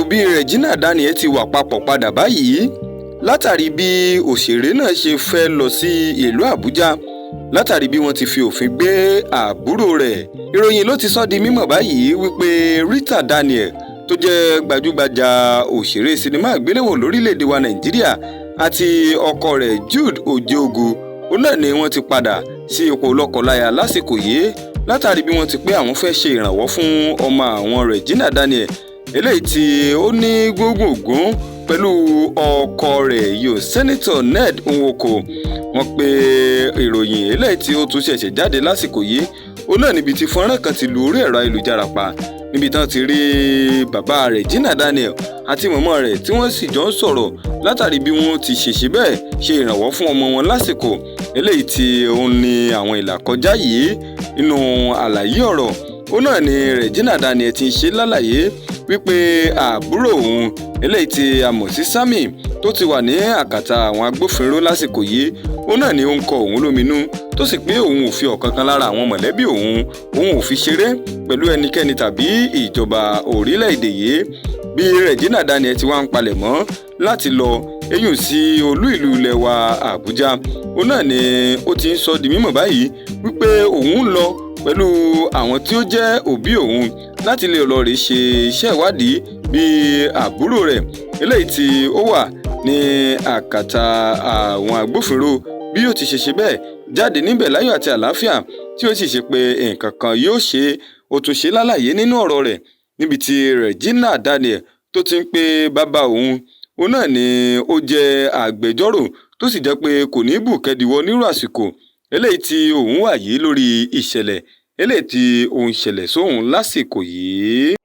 òbí Regina Daniel ti wà papọ̀ padà báyìí látàrí bí òṣèré náà ṣe fẹ́ lọ sí ìlú Àbújá látàrí bí wọ́n ti fi òfin gbé àbúrò rẹ̀. Ìròyìn ló ti sọ di mímọ̀ báyìí wípé Rita Daniel, tó jẹ́ gbajúgbajà òṣèré sinimá àgbéléwò lórílẹ̀‐èdè wa Nàìjíríà, àti ọkọ rẹ̀ Jude Ojeogu, òun náà ni wọ́n ti padà sí ipò lọ́kọláya lásìkò yìí látàrí bí wọ́n ti pé àwọn fẹ́ ṣe ìrànwọ́ fún ọmọ àwọn Regina Daniel, eléyìí tí ó ní gbóngbòngbòn pẹ̀lú ọkọ rẹ̀ yóò, Senator Ned Nwoko. Wọ́n pe ìròyìn eléyìí tí ó tún ṣẹ̀ṣẹ̀ jáde lásìkò yìí, òun náà níbi tí fọ́nrán kan ti lu orí ẹ̀rọ ayélujára pa, níbi tán ti rí bàbá Regina Daniel àti mọ̀mọ́ rẹ̀ tí wọ́n sì jọ ń sọ̀rọ̀ látàrí bí wọ́n ti ṣèṣe bẹ́ẹ̀ ṣe ìrànwọ́ fún ọmọ wọn lásìkò eléyìí tí òun ní àwọn ìlà kọjá yìí. Nínú àlàyé ọ̀rọ̀, òun náà ni Regina Daniel ti ń ṣe lálàyé wípé àbúrò òun eléyìí tí a mọ̀ sí Sammy, tó ti wà ní àkàtà àwọn agbófinró lásìkò yìí, òun náà ni ó ń kọ òun lóminú, tó sì pé òun ò fi ọ̀kankan lára àwọn mọ̀lẹ́bí òun, òun ò fi ṣeré pẹ̀lú ẹnikẹ́ni tàbí ìjọba orílẹ̀-èdè yìí. Bí Regina Daniel ti wá ń palẹ̀ mọ́ láti lọ eyín sí olú ìlú ilẹ̀ wa Àbújá, òun náà ni ó ti ń sọ di mímọ̀ báyìí wípé òun ń lọ pẹ̀lú àwọn tí ó jẹ́ òbí òun láti lè lọ rè ṣe iṣẹ́ ìwádìí bí àbúrò rẹ̀ eléyìí tí ó wà ní àkàtà àwọn agbófinró bí yóò ti ṣe ṣe bẹ́ẹ̀ jáde níbẹ̀ láyọ̀ àti àlàáfíà, tí ó sì ṣe pé nǹkan kan yóò ṣe. Ó tún ṣe lálàyé nínú ọ̀rọ̀ rẹ̀ níbi tí Regina Daniel tó ti ń pe bàbá òun, òun náà ni ó jẹ́ agbẹjọ́rò, tó sì jẹ́ pé kò ní bùkẹ́díwọ́ nírú àsìkò eléyìí tí òun wà yìí lórí ìṣẹ̀lẹ̀ eléyìí tí ó ń ṣẹlẹ̀ sóun lásìkò yìí.